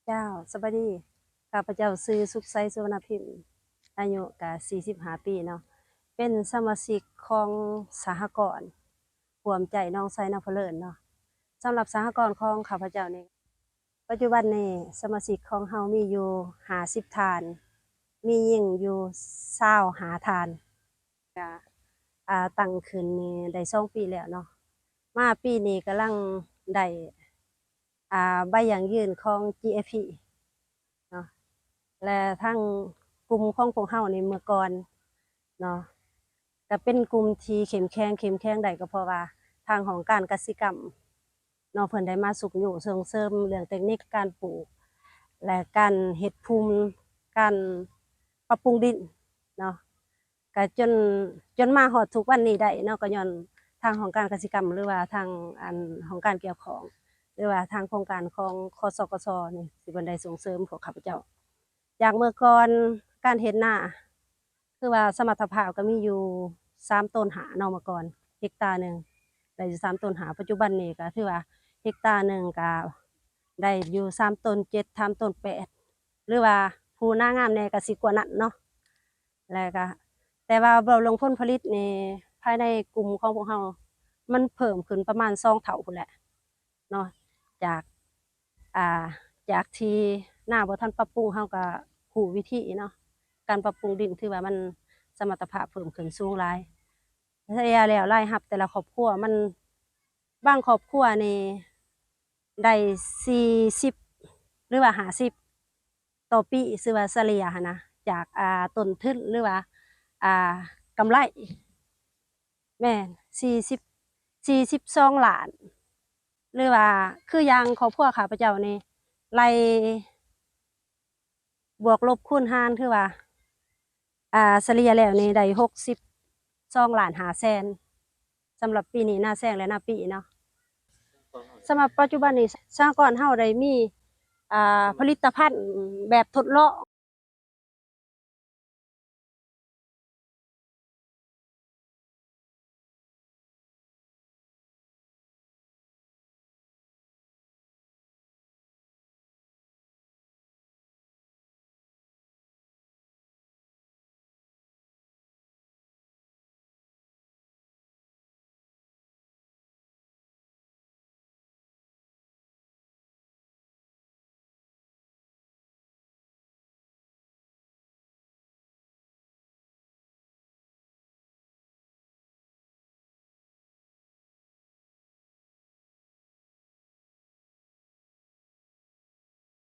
ເຈົ້າ ສະບາຍດີ. ຂ້າພະເຈົ້າຊື່ ສຸກໄຊ ສຸວັນນະພິມ, ອາຍຸກະສີ່ສິບຫ້າປີເນາະ, ເປັນສະມາຊິກຂອງສະຫະກອນຮ່ວມໃຈໜອງໄຊນາພະເລີນເນາະ. ສຳລັບສະຫະກອນຂອງຂ້າພະເຈົ້ານີ້ ປັດຈຸບັນນີ້ສະມາຊິກຂອງເຮົາມີຢູ່ຫ້າສິບທ່ານ, ມີຍິງຢູ່ຊາວຫ້າທ່ານ. ກະ ອ່າ ຕັ້ງຂຶ້ນນີ້ໄດ້ສອງປີແລ້ວເນາະ, ມາປີນີ້ກຳລັງໄດ້ ອ່າ ໃບຢັ້ງຢືນຂອງ ຈີ ເອຟ ເນາະ. ແລະ ທາງກຸ່ມຂອງພວກເຮົານີ້ເມື່ອກ່ອນເນາະ ກະເປັນກຸ່ມທີ່ເຂັ້ມແຂງ, ເຂັ້ມແຂງໄດ້ກໍເພາະວ່າທາງຫ້ອງການກະສິກຳເນາະ ເພິ່ນໄດ້ມາຊຸກຍູ້ສົ່ງເສີມເລື່ອງເຕັກນິກການປູກ ແລະ ການເຮັດພູມ, ການປັບປຸງດິນເນາະ. ກະຈົນ ຈົນມາຮອດທຸກວັນນີ້ໄດ້ເນາະ ກໍຍ້ອນທາງຫ້ອງການກະສິກຳ ຫຼືວ່າທາງ ອັນ ຫ້ອງການກ່ຽວຂ້ອງ ຫຼືວ່າທາງໂຄງການຂອງ ຄສກສ ນີ້ ທີ່ເພິ່ນໄດ້ສົ່ງເສີມພວກຂ້າພະເຈົ້າ. ຈາກເມື່ອກ່ອນການເຮັດນາ ຄືວ່າສະມັດຖະພາບກໍມີຢູ່ສາມໂຕນຫ້າເນາະ, ເມື່ອກ່ອນເຮັກຕາໜຶ່ງໄດ້ຢູ່ສາມໂຕນຫ້າ, ປັດຈຸບັນນີ້ກໍຖືວ່າເຮັກຕາໜຶ່ງກໍໄດ້ຢູ່ສາມໂຕນເຈັດ ສາມໂຕນແປດ ຫຼືວ່າຜູ້ນາງາມແດ່ກໍຊິກວ່ານັ້ນເນາະ. ແລ້ວກະ ແຕ່ວ່າເວົ້າເລື່ອງຜົນຜະລິດນີ້ ພາຍໃນກຸ່ມຂອງພວກເຮົາ ມັນເພີ່ມຂຶ້ນປະມານສອງເທົ່າພຸ້ນແຫຼະເນາະ. ຈາກ ອ່າ ຈາກທີ່ນາບໍ່ທັນປັບປຸງ ເຮົາກະຮູ້ວິທີເນາະ ການປັບປຸງດິນ ຖືວ່າມັນສະມັດຖະພາບເພີ່ມຂຶ້ນສູງຫຼາຍ. ສະເລ່ຍແລ້ວລາຍຮັບແຕ່ລະຄອບຄົວມັນ ບາງຄອບຄົວນີ້ໄດ້ສີ່ສິບ ຫຼືວ່າຫ້າສິບ ຕໍ່ປີ ຊື່ວ່າສະເລ່ຍຫັ້ນນະ ຈາກ ອ່າ ຕົ້ນທຶນ ຫຼືວ່າ ອ່າ ກຳໄລ ແມ່ນ ສີ່ສິບ ສີ່ສິບສອງລ້ານ ຫຼືວ່າຄືຢ່າງຄອບຄົວຂ້າພະເຈົ້ານີ້ ໄລ່ບວກລົບຄູນຫານ ຖືວ່າ ອ່າ ສະເລ່ຍແລ້ວນີ້ໄດ້ຫົກສິບສອງລ້ານຫ້າແສນ ສຳລັບປີນີ້ ນາແຊງ ແລະ ນາປີເນາະ. ສຳລັບປັດຈຸບັນນີ້ ສະຫະກອນເຮົາໄດ້ມີ ອ່າ ຜະລິດຕະພັນແບບທົດລອງ